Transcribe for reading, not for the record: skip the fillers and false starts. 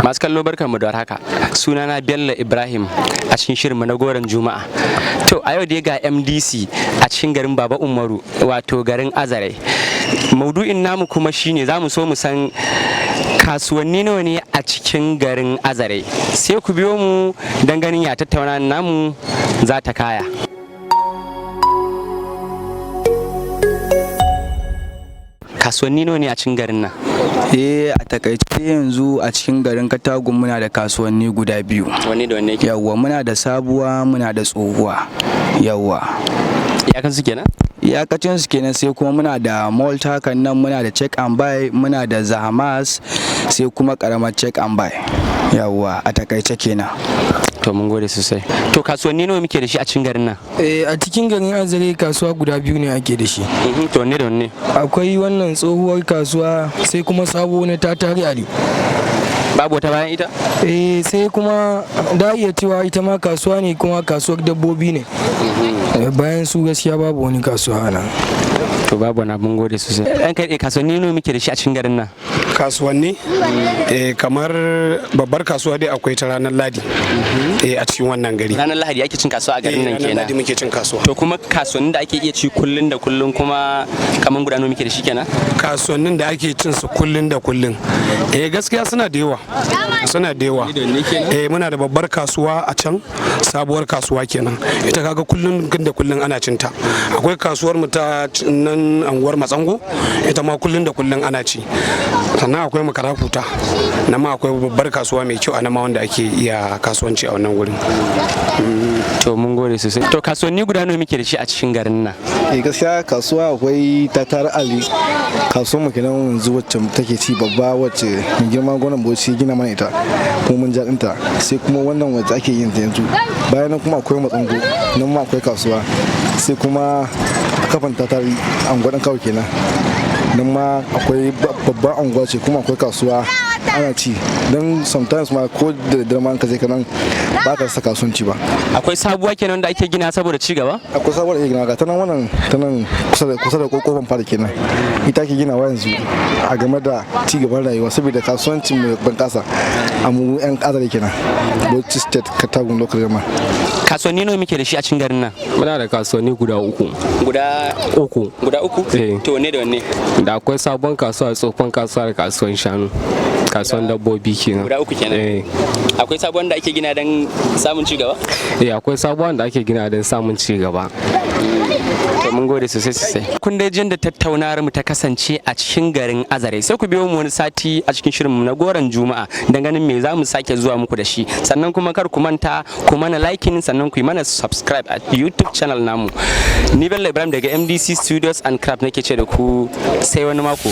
Masu kallo, barkanmu da warhaka. Sunana Bello Ibrahim a cikin shirinmu na Goron Juma'a. To, a yau dai ga MDC a cikin garin Baba Umaru, wato garin Azare. Maudu'in namu kuma shine za mu so mu san kasuwanni nawa ne a cikin garin Azare. Sai ku biyo mu don ganin ya tattauna namu za ta kaya. Kasuwanni nawa ne a cikin garin nan? Eh, a takaice yanzu a cikin garin Katagun muna da kasuwanni guda biyu. Wanne da wanne ke? Yawwa, muna da sabuwa, muna da tsohuwa. Yawwa. Iyakan su kenan? Iyakacin su kenan. Sai kuma muna da malt hakan nan, muna da check and buy, muna da Zahamas, sai kuma karamar check and buy. Yawwa, a takaice kenan. To, mun gode sosai. To, kasuwanni nawa muke da shi a cikin garin nan? Eh, a cikin garin Azare kasuwa guda biyu ne ake da shi. To, wanne da wanne? Akwai wannan tsohuwar kasuwa, sai kuma sabo na Tatari Ali. Babu wata bayan ita? Eh, sai kuma da iya cewa ita ma kasuwa ne, kuma kasuwar dabbobi ne. Bayan su gaskiya babu wani kasuwa a nan. To, babu wani. Mun gode sosai. Ɗan kai, kasuwanni nawa muke da shi a cikin garin nan? Kasuwanni, kamar babbar kasuwa dai akwai ta ranar Ladi a cikin wannan gari. Ranar Lahadi ake cin kasuwa a garin nan Ranar kenan? Ladi muke cin kasuwa. To, kuma kasuwannin da ake iya ci kullun da kullun kuma kaman guda nawa muke da shi kenan? Kasuwannin da ake cin su kullun da kullun, gaskiya suna da yawa, suna da yawa. Muna da babbar kasuwa a can sabuwar kasuwa kenan, ita kaga kullun da kullun ana cinta. Akwai kasuwar mu ta nan anguwar Matsango, ita ma kullun da kullun ana ci. Sannan akwai Makarakuta, nan ma akwai babbar kasuwa mai kyau a nan ma wanda ake iya kasuwanci a wannan gurin. To, mun gode sosai. To, kasuwanni guda nawa muke da shi a cikin garin nan? Eh, gaskiya kasuwa akwai Tatar Ali, kasuwar mu kenan yanzu wacce take ci babba, wacce mai girma gwamnan Bauchi gina mana ita kuma mun jaɗin ta. Sai kuma wannan wacce ake yin ta yanzu. Bayan nan kuma akwai Matsango, nan ma akwai kasuwa. Sai kuma kafan Tatari, anguwa kawo kenan, nan ma akwai babban anguwa ce, kuma akwai kasuwa ana ci, don sometimes ma ko da daddare ma ka je ka nan ba ka rasa kasuwanci ba. Akwai sabuwa kenan da ake gina saboda ci gaba? Akwai sabuwar da ake gina, ga ta nan, wannan ta nan kusa da kofan fara kenan. Ita ake ginawa yanzu a game da ci gaban rayuwa, saboda kasuwancin mai bunƙasa a mu yan Azare kenan, Bauchi State, Katagun Local Government. Kasuwanni nawa muke da shi a cikin garin nan? Muna da kasuwanni guda uku. Guda Uku. Guda uku? Eh. To, wanne da wanne? Da akwai sabon kasuwa, tsofan kasuwa da kasuwan shanu. Kasuwan dabbobi kenan. Guda uku kenan? Eh. Akwai sabuwar da ake gina don samun ci gaba? Eh, akwai sabuwan da ake gina don samun ci gaba. To, mun gode sosai sosai. Kun dai jin da tattaunawar mu ta kasance a cikin garin Azare. Sai ku biyo mu wani sati a cikin shirinmu na Goron Juma'a dan ganin me za mu sake zuwa muku da shi. Sannan kuma kar ku manta ku mana liking, sannan ku yi mana subscribe a YouTube channel namu. Ni Bello Ibrahim daga MDC Studios and Craft nake ce da ku sai wani mako.